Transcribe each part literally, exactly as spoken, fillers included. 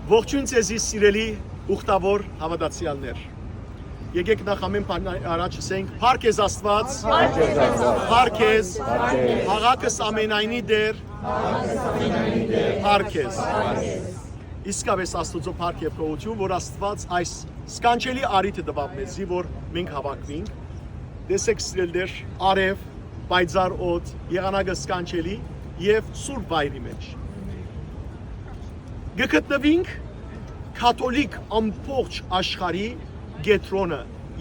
Ողջույն ձեզի, սիրելի ուխտավոր հաւատացեալներ։ Եկեք նախ ամէն բան առաջ ասենք. Փառք ես Աստուած, փառք ես Աստուած, փառք ես, փառք ես, հաղակս ամենայնի Տէր, փառք ես։ Իսկապէս Աստուծոյ փառք եւ գոհութիւն, որ Աստուած այս սքանչելի առիթը տուաւ մեզի, որ մենք հաւաքուինք։ Տեսեք, սիրելիներ, արեւ, պայծառ օդ, եղանակը սքանչելի եւ սուրբ վայրի մէջ։ Կը գտնուինք կաթոլիկ ամբողջ աշխարհի կեդրոնը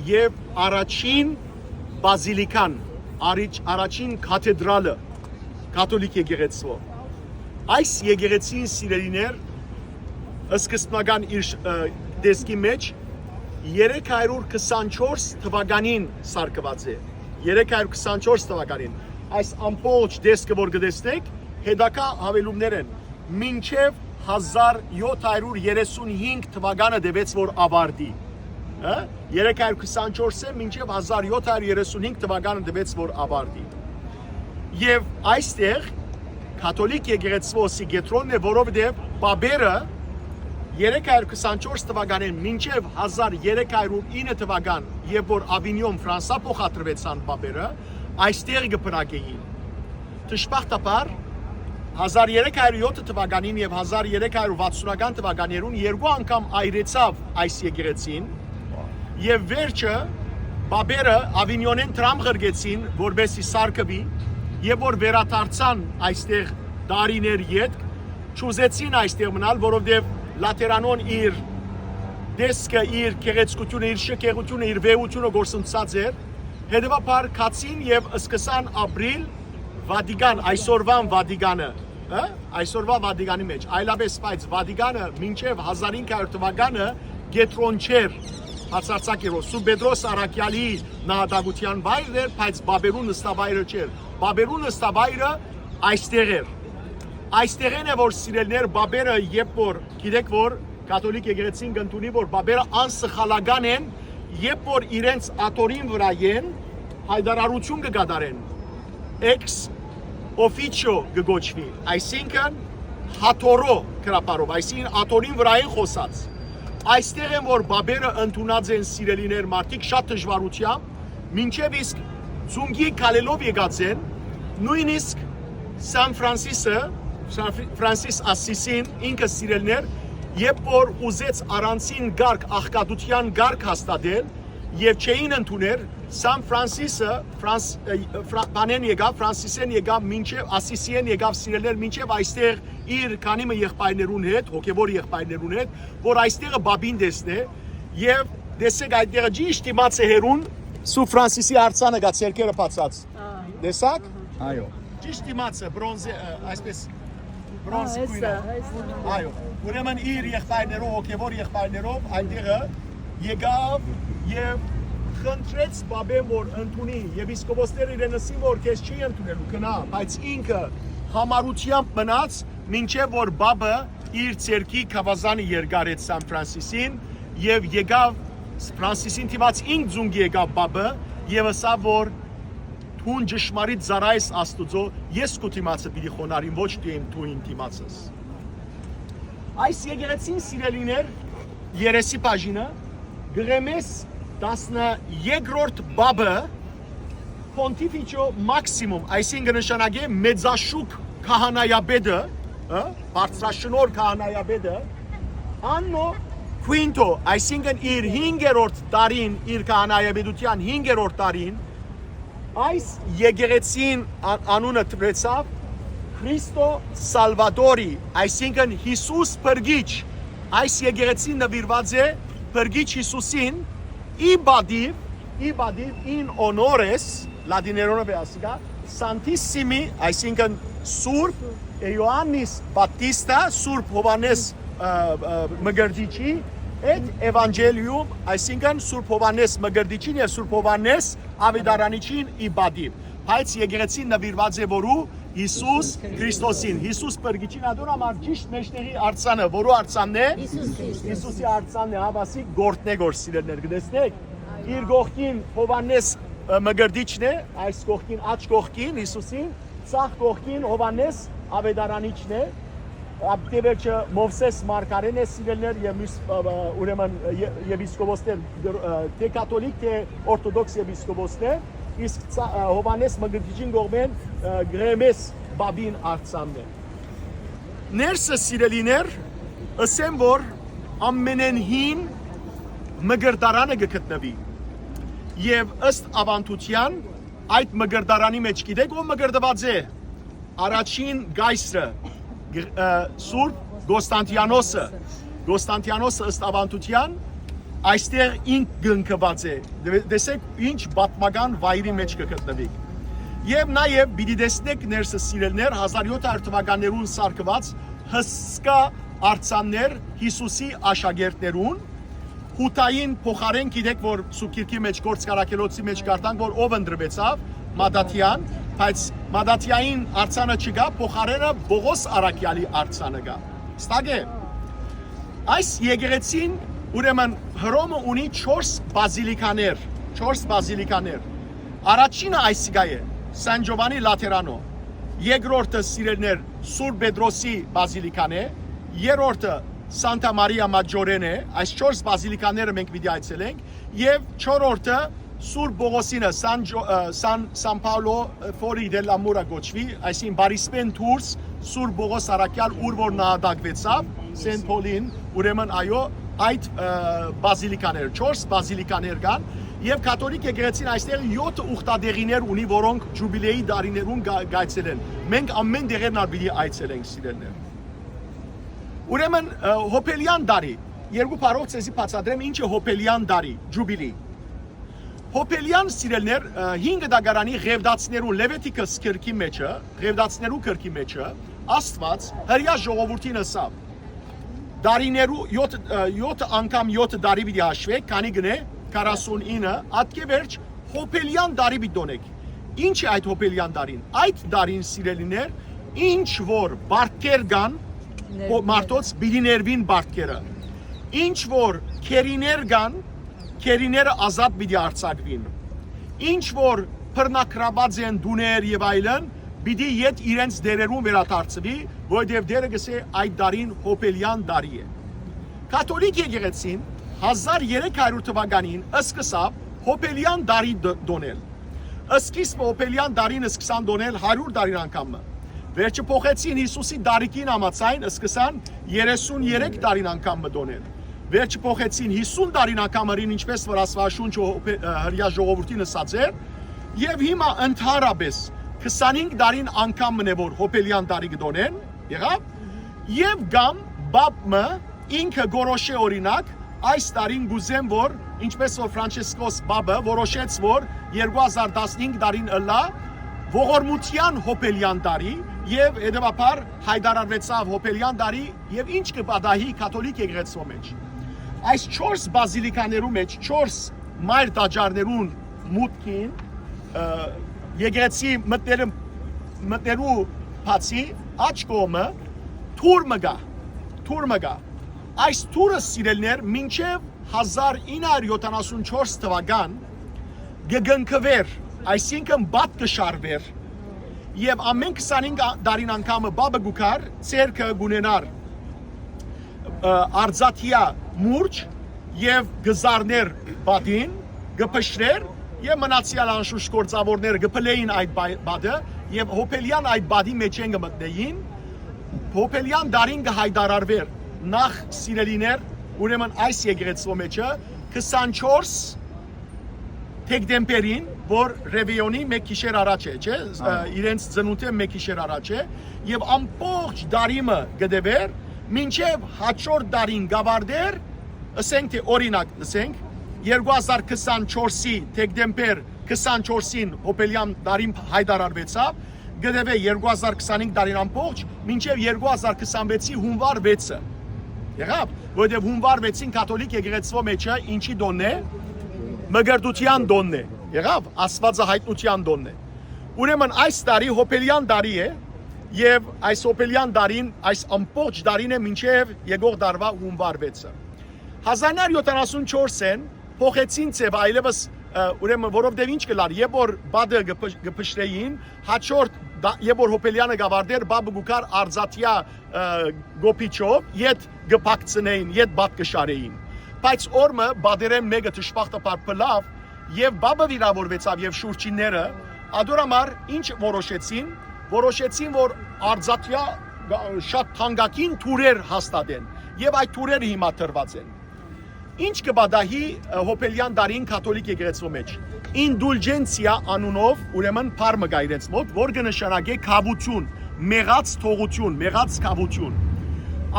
եւ առաջին բազիլիկան, արիչ-, առաջին կաթեդրալը կաթոլիկ եկեղեցւոյ։ Այս եկեղեցին, սիրելիներ, սկզբնական իր, ը, տեսքի մէջ երեք հարյուր քսանչորս թվականին սարքուած է։ Երեք հարյուր քսանչորս թվականին։ Այս ամբողջ տեսքը, որ կը տեսնէք, հետագայ յաւելումներ են։ Մինչեւ հազար յոթ հարյուր երեսուն հինգ թվականը տեւեց, որ աւարտի։ Հա՞, երեք հարյուր քսանչորս է, մինչեւ հազար յոթ հարյուր երեսուն հինգ թվականը տեւեց, որ աւարտի։ Եւ այստեղ կաթոլիկ եկեղեցւոյ կեդրոնն է, որովհետեւ պապերը երեք հարյուր քսանչորս թվականէն մինչեւ հազար երեք հարյուր ինը թվական, երբ որ Ավինիոն Ֆրանսա փոխադրուեցան պապերը, այստեղ կը բնակեին։ Դժբախտաբար, հազար երեք հարյուր յոթ թվականին եւ հազար երեք հարյուր վաթսունական թվականներուն երկու անգամ այրեցաւ այս եկեղեցին, եւ վերջը պապերը Ավինիոնէն դրամ ղրկեցին, որպեսզի սարքուի, եւ որ վերադարձան այստեղ տարիներ ետք, չուզեցին այստեղ մնալ, որովհետեւ Լաթերանոն իր տեսքը, իր գեղեցկութիւնը, իր շքեղութիւնը, իր վեհութիւնը գործընծած էր։ Հետեւաբար գացին եւ սկսան ապրիլ Վատիկան, այսօրվան Վատիկանը, հա՞, այսօրվա Վատիկանի մէջ, այլապէս, բայց Վատիկանը մինչեւ հազար հինգ հարյուր թվականը կեդրոն չէր, բացարձակ էր, որ Սուրբ Պետրոս Առաքեալի նահատակութեան վայրն էր, բայց պապերուն նստավայրը չէր։ Պապերուն նստավայրը այստեղ էր։ Այստեղէն է, որ, սիրելիներ, պապերը, երբ որ, գիտեք, որ կաթոլիկ եկեղեցին կ'ընդունի, որ պապերը անսխալական են, երբ որ իրենց աթոռին վրայ են, յայտարարութիւն կը կատարեն, էքս օֆիչիո կը կոչուի, այսինքն՝ աթոռոյ գրաբարով, այսինքն՝ աթոռին վրայ են խօսած։ Այստեղ են, որ պապերը ընդունած են, սիրելիներ, մարդիկ շատ դժուարութեամբ, մինչեւ իսկ ծունկի քալելով եկած են, նոյնիսկ Սան Ֆրանսիսը, Սան Ֆրանսիս Ասիսին, ինքը, սիրելիներ, երբ որ ուզեց առանցին կարգ, աղքատութեան կարգ հաստատել եւ չէին ընդուներ, Սան Ֆրանսիսը Ֆրանս-, ը, Ֆրա-, բանեն եկաւ, Ֆրանսիսեն եկաւ, մինչեւ Ասիսիեն եկաւ, սիրելիներ, մինչեւ այստեղ իր քանի մը եղբայրներուն հետ, հոգեւոր եղբայրներուն հետ, որ այստեղը պապին տեսնէ, եւ տեսեք, այդտեղը ճիշտ դիմաց է հեռուն, Սուրբ Ֆրանսիսի արձանը կայ, ձեռքերը բացած։ Ա, տեսա՞ք։ Այո։ Ճիշտ դիմացը, բրոնզե, ը, այսպես, բրոնզի գույնը։ Ա, հեսա, հեսա։ Այո։ Ուրեմն իր եղբայրներով, հոգեւոր եղբայրներով, այնտեղը եկաւ եւ խնդրեց պապեն, որ ընդունի, եպիսկոպոսները իրեն ըսին, որ քեզ չի ընդունելու, գնա, բայց ինքը համառությամբ մնաց, մինչեւ որ պապը իր ձեռքի գաւազանը երկարեց Սան Ֆրանսիսին, եւ եկաւ Ֆրանսիսին դիմաց, ինք ծունկի եկաւ պապը, եւ ըսաւ, որ դուն ճշմարիտ ծառայ ես Աստուծոյ, ես քու դիմացը պիտի խոնարհիմ, ոչ դու իմ, դու իմ դիմացս։ Այս եկեղեցին, սիրելիներ, երեսի բաժինը, Կղեմէս տասներկրորդ պապը, Pontificio Maximum, այսինքն նշանակէ մեծաշուք քահանայապետը, ը, բարձրաշնորհ քահանայապետը, Anno Quinto, այսինքն իր հինգերորդ տարին, իր քահանայապետութեան հինգերորդ տարին, այս եկեղեցին ա-, անունը դրեցաւ Քրիստո Սալվատորի, այսինքն՝ Յիսուս Փրկիչ։ Այս եկեղեցին նուիրուած է Փրկիչ Յիսուսին, ի պատիւ, ի պատիվ, in honores, լատիներոնով է ասիկա, Santissimi, այսինքն՝ Սուրբ Յովհաննիս Բատիստա, Սուրբ Յովհաննես, ը, ը, Մկրտիչի, et Evangelium, այսինքն՝ Սուրբ Յովհաննես Մկրտիչին եւ Սուրբ Յովհաննես Աւետարանիչին ի պատիւ։ Բայց եկեղեցին նուիրուած է որու? Յիսուս Քրիստոսին, Յիսուս Փրկիչին, ատոր համար ճիշտ մեջտեղի արձանը, որու արձանն է? Յիսուս Քրիստոս։ Յիսուսի արձանն է, հա, ասիկ, գորտնե գործ, սիրելիներ, կտեսնեք։ Իր կողքին Յովհաննես, ը, Մկրտիչն է, այս կողքին, աջ կողքին Յիսուսին, ձախ կողքին Յովհաննես Աւետարանիչն է։ Աբտե վերջը Մովսես Մարգարեն է, սիրելներ, եւ մյուս, ը, ը, ուրեմն, ե-, եպիսկոպոսներ, դր-, ը, թէ կաթոլիկ, թէ օրթոդոքս եպիսկոպոսներ, իսկ Ծ-, ը, Յովհաննէս Մկրտիչին կողմէն, ը, Գրեմէս Պապին արձանն է։ Ներսը, սիրելիներ, ըսեմ, որ ամենէն հին մկրտարանը կը գտնուի, եւ ըստ աւանդութեան, այդ մկրտարանի մէջ գիտեք ո՞վ մկրտուած է, առաջին կայսրը, գ-, ը, Սուրբ Կոստանտիանոսը։ Կոստանտիանոսը, ըստ աւանդութեան, այստեղ ինք կնքուած է։ Դե-, տեսեք, ինչ պատմական վայրի մէջ կը գտնուի։ Եւ նաեւ պիտի տեսնեք, ներսը, սիրելներ, հազար յոթ հարյուր թուականներուն սարքուած հսկայ արձաններ Յիսուսի աշակերտներուն, Յուդային փոխարէն, գիտեք, որ Սուրբ Գիրքի մէջ, Գործք առաքելոցի մէջ կարդանք, որ ով ընտրուեցաւ, Մատաթիան, բայց Մատաթիային արձանը չկայ, փոխարէնը Պողոս առաքեալի արձանը կայ։ Ստակ է։ Այս եկեղեցին, ուրեմն, Հռոմը ունի չորս բազիլիկաներ, չորս բազիլիկաներ։ Առաջինը այսիկա է, Սան Ջովանի Լաթերանո, երկրորդը, սիրելներ, Սուրբ Պետրոսի բազիլիքան է, երրորդը Սանտա Մարիա Մաջորեն է, այս չորս բազիլիկաները մենք պիտի այցելենք, եւ չորրորդը Սուրբ Պողոսինը, Սան Ջո-, ը, Սան, Սան Պաուլո, ը, Ֆորի դե լա Մուրա կոչուի, այսինքն Բարիսպեն դուրս, Սուրբ Պողոս առաքյալ, ուր որ նահատակվեցաւ, Սեն Փոլին, ուրեմն, այո, այդ, ը, բազիլիկաներ, չորս բազիլիկաներ կան, եւ կաթոլիկ եկեղեցին այստեղ յոթ ուխտատեղիներ ունի, որոնք ջուբիլեի տարիներուն կա-, կայցելեն։ Մենք ամէն տեղերն ալ պիտի այցելենք, սիրելներ։ Ուրեմն, ը, Յոբելեան տարի, երկու բառով ձեզի բացատրեմ, ինչ է Յոբելեան տարի, ջուբիլի։ Յոբելեան, սիրելներ, ը, հինգ դագարանի Ղեւտացիներուն, Լևետիկս գրքի մէջը, Ղեւտացիներու գրքի մէջը, Աստուած հրեայ ժողովուրդին ըսաւ. «Տարիներու յոթ, ը, յոթ անգամ յոթ տարի պիտի հաշուէք, քանի գնէ, քառասուն ինը, ատկէ վերջ Յոբելեան տարի պիտի դոնէք»։ Ինչ է այդ Յոբելեան տարին։ Այդ տարին, սիրելիներ, ինչ որ պարտքեր կան, Ներվի։ Մարդոց պիտի ներվին պարտքերը։ Ինչ որ քերիներ կան, քերիները ազատ պիտի արձակուին։ Ինչ որ բռնակրաված են տուներ եւ այլն, պիտի յետ իրենց դերերուն վերադարձուի, որովհետեւ Տէրը կ'ըսէ, այդ տարին Յոբելեան տարի է։ Կաթոլիկ եկեղեցին հազար երեք հարյուր թուականին սկսաւ Յոբելեան տարի դ-, դոնել։ Սկիզբը Յոբելեան տարին սկսան դոնել հարիւր տարին անգամ մը։ Վերջը փոխեցին Յիսուսի տարիքին համաձայն, սկսան երեսուն երեք տարին անգամ մը դոնել։ Վերջը փոխեցին յիսուն տարին անգամ ըրին, ինչպես որ Աստուածաշունչը Յոբե-, ը, հրեայ ժողովուրդին ըսած էր, եւ հիմա ընդհանրապես քսանհինգ տարին անգամ մը է, որ Յոբելեան տարի կը դոնեն, եղա՞վ, եւ կամ Պապ մը ինքը կորոշէ, օրինակ, այս տարին կ'ուզեմ, որ, ինչպես որ Ֆրանչեսկոս Պապը որոշեց, որ երկու հազար տասնհինգ տարին ըլլայ ողորմութեան Յոբելեան տարի, եւ հետեւաբար յայտարարուեցաւ Յոբելեան տարի, եւ ինչ կը պատահի կաթոլիկ եկեղեցւոյ մէջ։ Այս չորս բազիլիկաներու մէջ, չորս մայր տաճարներուն մուտքին, ը, եկեղեցի մտնելու, մտնելու բացի, աջ կողմը թուր մը կայ, թուր մը կայ։ Այս թուրը, սիրելիներ, մինչեւ հազար ինը հարիւր յոթանասուն չորս թուական կը կնքուէր, այսինքն բադ կը շարուէր, եւ ամէն քսանհինգ ա-, տարին անգամը Պապը կու գար, ձեռքը կունենար, ը, արծաթեայ մուրճ եւ կը զարներ բադին, կը փշրեր, եւ մնացեալ անշուշտ գործաւորները կը փլեին այդ բա-, բադը, եւ Յոբելեան այդ բադի մէջէն կը մտնէին։ Յոբելեան տարին կը յայտարարուէր նախ, սիրելիներ, ուրեմն այս եկեղեցւոյ մէջը քսանչորս դեկտեմբերին, որ Ռեվեոնի մէկ գիշեր առաջ է, չէ՞, ը, Այո։ իրենց ծնունդէ մէկ գիշեր առաջ է, եւ ամբողջ տարի մը կը տեւէր, մինչեւ հաջորդ տարին կ'աւարտէր, ըսենք թէ, օրինակ, ըսենք, երկու հազար քսանչորսի դեկտեմբեր քսանչորսին Յոբելեան տարին յայտարարուեցաւ, կը տեւէ երկու հազար քսանհինգ տարին ամբողջ, մինչեւ երկու հազար քսանվեցի յունուար վեցը։ Եղաւ, որովհետեւ յունուար վեցին կաթոլիկ եկեղեցւոյ մէջը ինչի տօնն է, մկրտութեան տօնն է։ Եղաւ, Աստուածը յայտնութեան տօնն է։ Ուրեմն այս տարի Յոբելեան տարի է, եւ այս Յոբելեան տարին, այս ամբողջ տարին է մինչեւ եկող տարուայ յունուար վեցը։ Հազար ինը հարիւր յոթանասուն չորսին փոխեցին ձեւը, այլեւս, ը, ուրեմն, որովհետեւ ինչ կ'ըլլար, երբ որ բադը կը փշ-, կը փշրէին, հաջորդ Դա, երբ որ Հոբելեանը գավարդեր, բաբը գուքար արծաթյա, ը, գոփիչով, ետ կը փակցնեին, ետ բադ կը շարեին։ Բայց օր մը բադերեն մէկը դժբախտաբար փլաւ, եւ բաբը վիրավորվեցաւ, եւ շուրջինները, ադոր համար ինչ որոշեցին, որոշեցին, որ արծաթյա գա-, շատ թանկագին թուրեր հաստատեն, եւ այդ թուրերը հիմա տրուած են։ Ինչ կը պատահի, ը, Հոբելեան դարին կաթոլիկ եկեղեցւոյ մէջ։ Ինդուլջենցիա անունով, ուրեմն, բառ մը կայ իրենց մօտ, որ կը նշանակէ քաւութիւն, մեղած թողութիւն, մեղած քաւութիւն։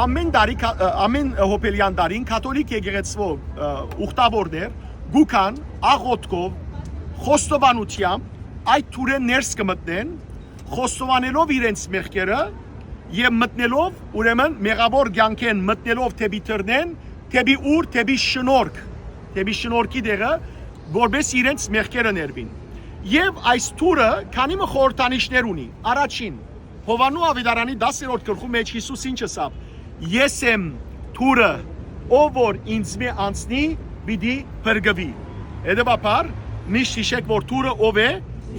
Ամեն տարի, կա-, ը, ամեն, ը, Հոբելեան դարին կաթոլիկ եկեղեցւոյ, ը, ուխտաւորներ գու գան աղօթքով, խոստովանութեամբ այդ թուրէն ներս կը մտնեն, խոստովանելով իրենց մեղքերը եւ մտնելով, ուրեմն, մեղաւոր կեանքէն մտնելով դէպի դռնէն, դէպի ուր, դէպի շնորհք, դէպի շնորհքի տեղը, որպէս իրենց մեղքերը ներուին։ Եւ այս թուրը քանի մը խորհրդանիշներ ունի։ Առաջին, Յովհաննու աւետարանի դասերորդ գլխու մէջ Յիսուս ինչ ըսաւ. «Ես եմ թուրը, ով որ ինձմէ անցնի, պիտի փրկուի»։ Հետեւաբար, միշտ յիշեք, որ թուրը ով է,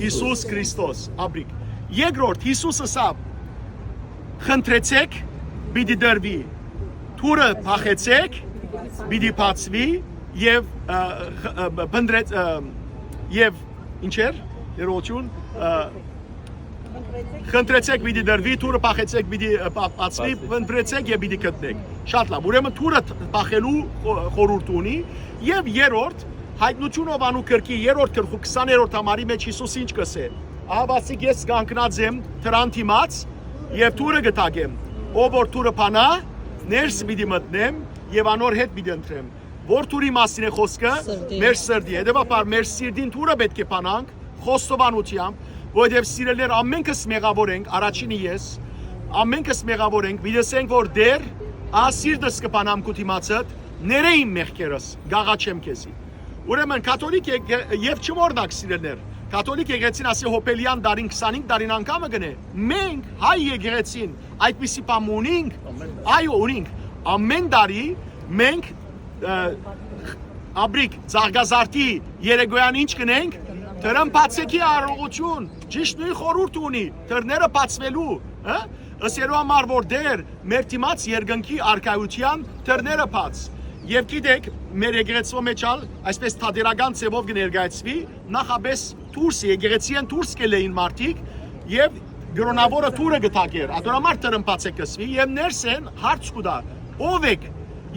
Յիսուս Քրիստոս, աբրիկ։ Երկրորդ, Յիսուս ըսաւ. «Խնդրեցէք, պիտի տրուի, թուրը փախեցէք, պիտի բացուի եւ, ը, խ-, ը, փնտրեց, ը, եւ ինչ էր, ներողություն, ը, խնդրեցէք, պիտի տրուի, թուրը փախեցէք, պիտի, ը, բա-, բացուի, փնտրեցէք եւ պիտի գտնէք»։ Շատ լավ, ուրեմն թուրը դ-, փախելու խո-, խորհուրդ ունի, եւ երրորդ, Հայտնութիւնը Յովհաննու գրքի երրորդ գլխու քսաներորդ համարի մէջ Յիսուս ինչ կ'ըսէ. «Ահա, ասիկ, ես կանգնած եմ դրան դիմաց եւ թուրը կը թակեմ։ Ով որ թուրը բանայ, ներս պիտի մտնեմ եւ անոր հետ պիտի ընտրեմ»։ Ո՞ր թուրի մասին է խոսքը։ Սրտի։ Մեր սրտի։ Հետեւաբար, մեր սիրտին թուրը պէտք է բանանք խոստովանութեամբ, որովհետեւ, սիրելիներ, ամենքս մեղաւոր ենք, առաջինը ես, ամենքս մեղաւոր ենք, պիտի ասենք, որ Տէր, ահա սիրտս կը բանամ քու դիմացդ, ներէ իմ մեղքերս, կ'աղաչեմ քեզի։ Ուրեմն, կաթոլիկ եկե-, եւ չմոռնաք, սիրելիներ, կաթոլիկ եկեղեցին, ասի, Հոբելեան դարին, քսանհինգ տարին անգամը կ'ընէ։ Մենք, հայ եկեղեցին, այդպիսի բան մը ունինք։ Այո, ունինք։ Ամեն տարի մենք, ը, աբրիկ, Ծաղկազարդի երեկոյան ինչ կ'ընենք, դրան բացեքի արարողություն, ճիշդ նոյն խորհուրդ ունի, դռները բացվելու, հը? Ըսելու համար, որ Տէր, մեր դիմաց երկնքի արքայութեան դռները բաց։ Եւ գիտեք, մեր եկեղեցւոյ մէջ ալ այսպես թատերական ձեւով կը ներկայացուի, նախապէս դուրս, եկեղեցիէն դուրս կ'ելեին մարդիկ, եւ կրօնաւորը թուրը կը թակէր, ատոր համար դռն բացեք կ'ըսուի, եւ ներսէն հարց կու տայ. «Ո՞վ էք»։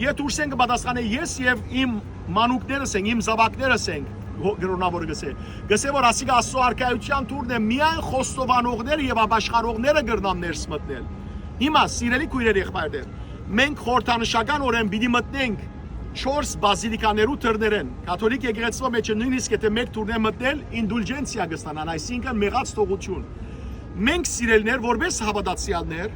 Եւ դուրսէն կը պատասխանէ. «Ես եւ իմ մանուկներս ենք, իմ զաւակներս ենք», հո-, կրօնաւորը կ'ըսէ։ Կ'ըսէ, որ ասիկա Աստուծոյ արքայութեան թուրն է, միայն խոստովանողները եւ ապաշխարողները կրնան ներս մտնել։ Հիմա, սիրելի քոյրեր, եղբայրներ, մենք խորհրդանշական օրէն պիտի մտնենք չորս բազիլիկաներու դռներէն։ Կաթոլիկ եկեղեցւոյ մէջ նոյնիսկ եթէ մէկ թուրնեն մտնել, ինդուլջենցիա կը ստանան, այսինքն մեղած թողութիւն։ Մենք, սիրելիներ, որպես հաւատացեալներ,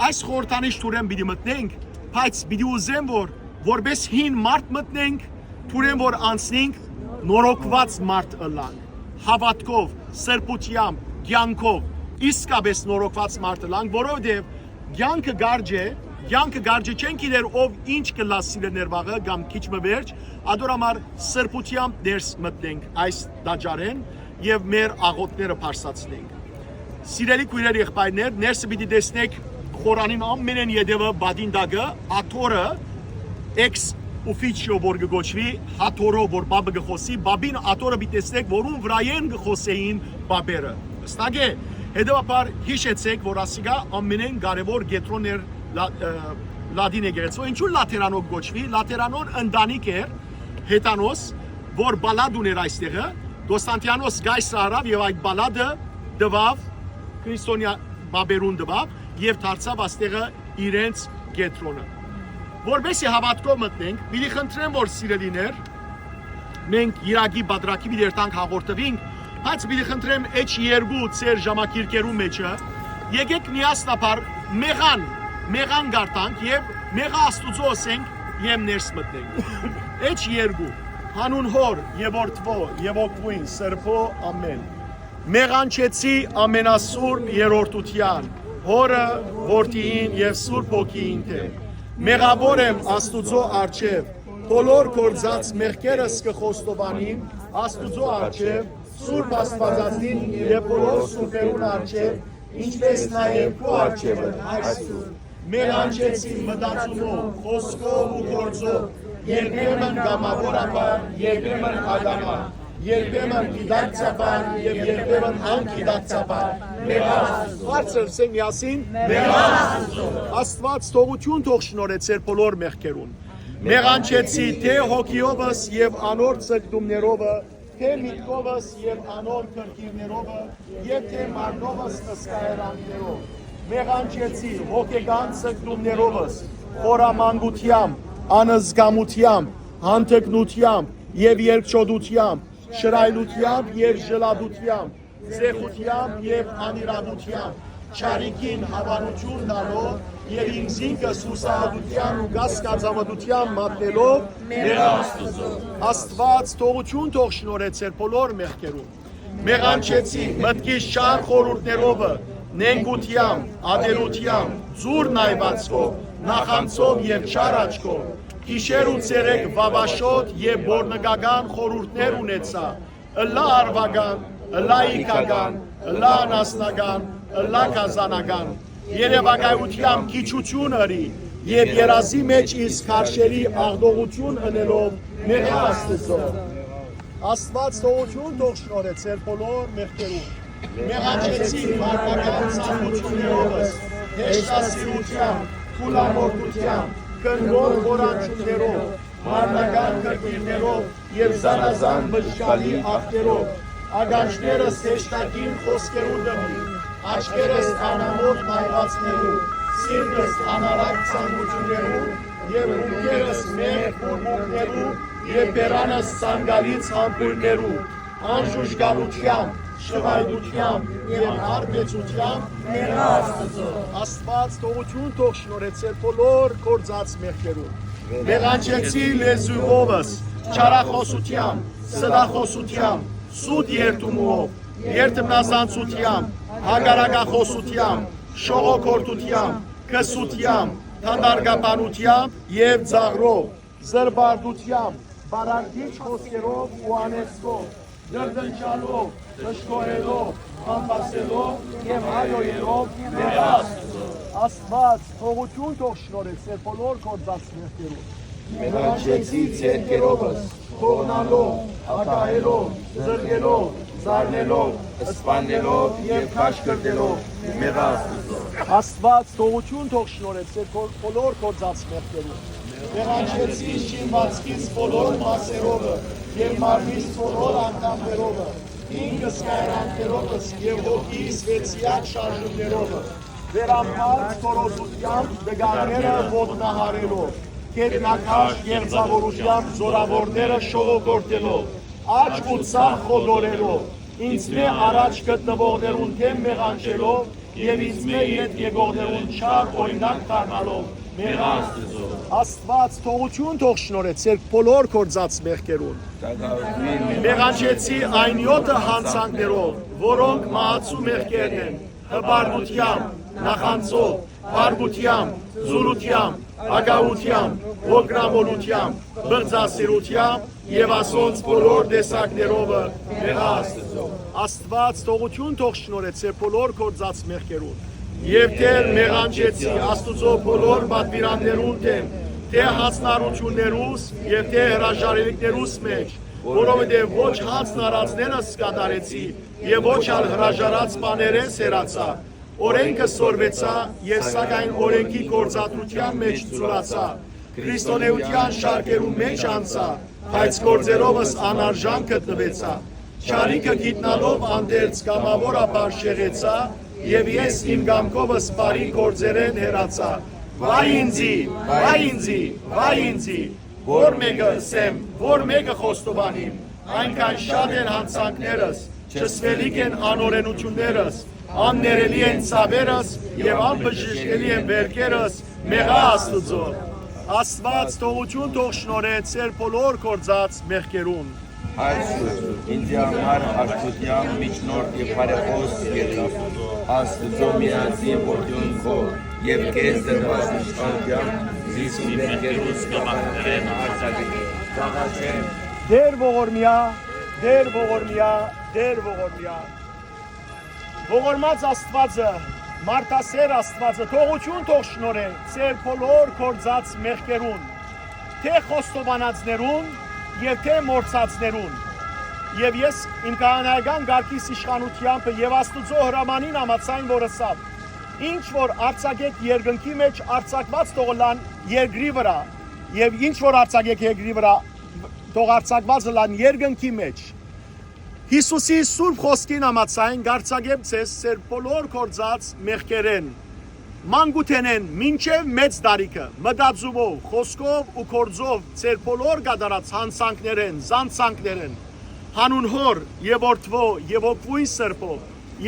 այս խորհրդանիշ թուրէն պիտի մտնենք, բայց պիտի ուզեմ, որ որպես հին մարդ մտնենք, թուրէն որ անցնենք, նորոգուած մարդ ըլլանք, հաւատքով, սրբութեամբ, կեանքով, իսկապէս նորոգուած մարդ ըլլանք, որովհետեւ կեանքը կարճ է, կեանքը կարճ է, չենք գիտեր ով ինչ կ'ըլլայ, սիրելիներ, վաղը կամ քիչ մը վերջ, ատոր համար սրբութեամբ ներս մտնենք այս տաճարէն եւ մեր աղօթքները բարձրացնենք։ Սիրելի քոյրեր, եղբայրներ, ներսը պիտի տեսնեք խորանին ամենէն ետեւը, պատին տակը, աթոռը, էքս ուֆիչիո, որ կը կոչուի, աթոռը, որ պապը կը խօսի, պապին աթոռը պիտի տեսնեք, որուն վրայէն կը խօսէին պապերը։ Վստահ է, հետեւաբար յիշեցեք, որ ասիկա ամենէն կարեւոր կեդրոն էր լա-, ը, լատին եկեղեցու։ Ինչու լաթերանոն կոչուի։ Լաթերանոն ընտանիք էր, հեթանոս, որ պալատ ուներ այստեղը, Կոստանտիանոս կայսրը առաւ եւ այդ պալատը տուաւ քրիստոնեայ պապերուն տուաւ եւ դարձաւ այստեղը իրենց կեդրոնը։ Որպեսզի հաւատքով մտնենք, պիտի խնդրեմ, որ, սիրելիներ, մենք իրակի պատրակի պիտի երթանք, հաղորդվինք, բայց պիտի խնդրեմ, էջ երկու ձեր ժամագիրքերու մեջը, եկեք միասնաբար մեղան, մեղան կարդանք եւ մեղա Աստուծոյ ըսենք եւ ներս մտնենք։ Էջ երկու. «Հանուն Հօր եւ Որդւոյ եւ Հոգւոյն Սրբոյ, ամէն»։ Մեղանչեցի ամենասուրբ երրորդութեան, Հօրը, Որդիին եւ Սուրբ Հոգիին դէմ։ Մեղաւոր եմ Աստուծոյ առջեւ, բոլոր գործած մեղքերս կը խոստովանիմ Աստուծոյ առջեւ, Սուրբ Աստուածածին եւ բոլոր սուրբերուն առջեւ, ինչպէս նաեւ քու առջեւդ, Հայր Սուրբ։ Մեղանչեցի մտածումով, խօսքով ու գործով, երբեմն կամաւորաբար, երբեմն ակամայ, երբեմն գիտակցաբար եւ երբեմն անգիտակցաբար, մեղա Աստուծոյ։ Բարձր սեմ միասին։ Մեղա Աստուծոյ։ Աստուած թողութիւն թող շնորհէ ձեր բոլոր մեղքերուն։ Մեղանչեցի թէ հոգիովս եւ անոր ձգտումներովը, թէ միտքովս եւ անոր կրկիրներովը, եւ թէ մարմնովս սկայարանքներով։ Մեղանչեցի հոգեկան ձգտումներովս, խորամանկութեամբ, անզգամութեամբ, հանդգնութեամբ եւ երկչոտութեամբ, շռայլութեամբ եւ ժլատութեամբ, զեղութեամբ եւ անիրաւութեամբ, չարիքին հաւանութիւն տալով եւ ինքզինքս յուսահատութեան ու կասկածամտութեան մատնելով, Մեղա Աստուծոյ։ Աստուած թողութիւն թող շնորհէ ձեր բոլոր մեղքերուն։ Մեղանչեցի մտքիս չար խորհուրդներովը, նենգութեամբ, ատելութեամբ, ձուռ նայուածքով, նախանձով եւ չար աչքով, գիշեր ու ցերեկ վաւաշոտ եւ բորնկական խորհուրդներ ունեցայ, ըլլայ արուական, ըլլայ իգական, ըլլայ անասնական, ըլլայ գազանական, երեւակայութեամբ քիչութիւն ըրի եւ երազի մէջ իսկ քարշերի աղտողութիւն ընելով, մեղա Աստուծոյ։ Աստուած թողութիւն թող շնորհէ ձեր բոլոր մեղքերուն։ Մեղանչեցի մարմնական ցանկութիւններովս, հեշտասիրութեամբ, թուլամորթութեամբ, կնգոր խորանչումներով, մարմնական կրկիրներով եւ զանազան բժշկալի ակտերով, ականջներս հեշտագին խօսքերու դմի, աչքերս անամոթ նայուածքներու, սիրտս անառակ ցանկութիւններու եւ ունքերս մեղմ բուրմունքներու եւ բերանս ցանկալից համբոյրներու, անժուժկալութեամբ, շղայլութեամբ եւ արբեցութեամբ, մեղա Աստուծոյ։ Աստուած թողութիւն թող շնորհէ ձեր բոլոր գործած մեղքերուն։ Մեղանչեցի լեզուովս, չարախօսութեամբ, ստախօսութեամբ, սուտ երդումով, երդմնազանցութեամբ, հակառակախօսութեամբ, շողոքորթութեամբ, քսութեամբ, դանդարգաբանութեամբ եւ ծաղրով, զրպարտութեամբ, պարարտիչ խօսքերով ու անեծքով, դրդնջալով, դժգոհելով, բամբասելով եւ հայհոյելով, մեղա Աստուծոյ։ Աստուած թողութիւն թող շնորհէ ձեր բոլոր գործած մեղքերուն։ Մեղանչեցի ձեռքերովս, թողնալով, հակահելով, զրկելով, զարնելով, սպաննելով եւ քաշքրտելով, մեղա Աստուծոյ։ Աստուած թողութիւն թող շնորհէ ձեր բոլոր գործած մեղքերուն։ Մեղանչեցի շինուածքիս բոլոր մասերովը եւ մարմնիս բոլոր անդամներովը, ինքս կայարանքներովս եւ հոգիս վեցեակ շարժումներովը, վերամբարձ քորոզութեամբ տկարները ոտնահարելով, գետնաքաշ եղծաւորութեամբ զօրաւորները շողոքորթելով, աջ ու ցախ խոտորելով, ինձմէ առաջ գտնուողներուն դէմ մեղանչելով եւ ինձմէ ետ եկողներուն չար օրինակ դառնալով, մեղա Աստուծոյ։ Աստուած թողութիւն թող շնորհէ ձեր բոլոր գործած մեղքերուն։ Մեղանչեցի այն եօթը յանցանքներով, որոնք մահացու մեղքերն են, հպարտութեամբ, նախանձով, փառքութեամբ, զուլութեամբ, ակաուտեամբ, հոգրամոլութեամբ, բղծասիրութեամբ եւ ասոնց բոլոր տեսակներովը, մեղա Աստուծոյ։ Աստուած թողութիւն թող շնորհէ ձեր բոլոր գործած մեղքերուն։ Եւ դեռ մեղանչեցի Աստուծոյ բոլոր պատուիրաններուն դէմ, թէ յանձնառութիւններուս եւ թէ հրաժարելիքներուս մէջ, որովհետեւ ոչ յանձն առածներս կատարեցի եւ ոչ ալ հրաժարած բաներէս հեռացայ։ Օրէնքը սորվեցայ, ես սակայն օրէնքի գործադրութեան մէջ ծուլացայ, քրիստոնէութեան շարքերուն մէջ անցայ, բայց գործերովս անարժան գտնուեցայ։ Չարիքը գիտնալով անդերձ կամաւորաբար շեղեցայ եւ ես իմ կամքովս բարի գործերէն հեռացայ։ Վա ինձի, վա ինձի, վա ինձի, ո՞ր մէկը ըսեմ, ո՞ր մէկը խոստովանիմ, այնքան շատ են յանցանքներս, չսուելիք են անօրէնութիւններս, աններելի են ցաւերս եւ անբժշկելի են վէրքերս, մեղա Աստուծոյ։ Աստուած թողութիւն թող շնորհէ ձեր բոլոր գործած մեղքերուն։ Հայր Սուրբ, ինձի համար հաշտութեան միջնորդ եւ բարեխոս եղիր, Աստուծոյ միածին որդիուն քո, եւ քեզ տրուած իշխանութեան զիս իմ մեղքերուս կը մաքրեն արձակիր։ Կաղաչեմ։ Տէր ողորմեայ, Տէր ողորմեայ, Տէր ողորմեայ։ Ողորմած Աստուածը Մարդասէր Աստուածը թողութիւն թող շնորհէ ձեր բոլոր գործած մեղքերուն, թէ խոստովանածներուն եւ թէ մոռցածներուն։ Եւ ես իմ քահանայական կարգիս իշխանութեամբը եւ Աստուծոյ հրամանին համաձայն որ ըսաւ. ինչ որ արձակէք երկնքի մէջ, արձակուած թող ըլլան երկրի վրայ, եւ ինչ որ արձակէք երկրի վրայ, թող արձակուած ըլլան երկնքի մէջ։ Յիսուսի սուրբ խօսքին համաձայն կ'արձակեմ ձեզ ձեր բոլոր գործած մեղքերէն, մանկութենէն մինչեւ մեծ տարիքը, մտածումով, խօսքով ու գործով ձեր բոլոր կատարած յանցանքներէն, զանցանքներէն, հանուն Հօր եւ Որդւոյ եւ Հոգւոյն Սրբոյ,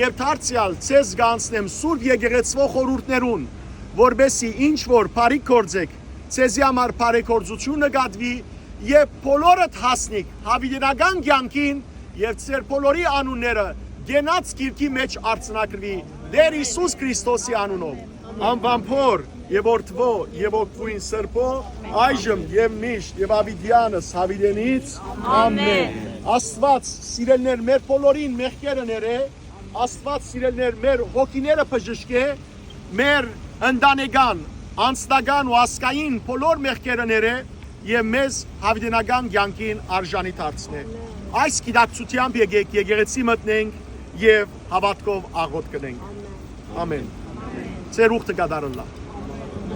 եւ դարձեալ ձեզ կ'անցնեմ սուրբ եկեղեցւոյ խորհուրդներուն, որպէսզի ինչ որ բարիք գործէք, ձեզի համար բարեգործութիւն նկատուի եւ բոլորդ հասնիք յաւիտենական կեանքին եւ ձեր բոլորի անունները կենաց գիրքի մէջ արձանագրուի Տէր Յիսուս Քրիստոսի անունով։ Անվան Հօր եւ Որդւոյ եւ Հոգւոյն Սրբոյ, այժմ եւ միշտ եւ յաւիտեանս յաւիտենից։ Ամէն։ Աստուած, սիրելիներ, մեր բոլորին մեղքերը ներէ, Աստուած, սիրելիներ, մեր հոգիները բժշկէ, մեր ընտանեկան, անձնական ու ազգային բոլոր մեղքերը ներէ եւ մեզ յաւիտենական կեանքին արժանի դարձնէ։ Այս գիտակցութեամբ եկէք եկեղեցի մտնենք եւ հաւատքով աղօթք կ'ընենք։ Ամէն։ Ձեր ուխտը կատարըլլայ։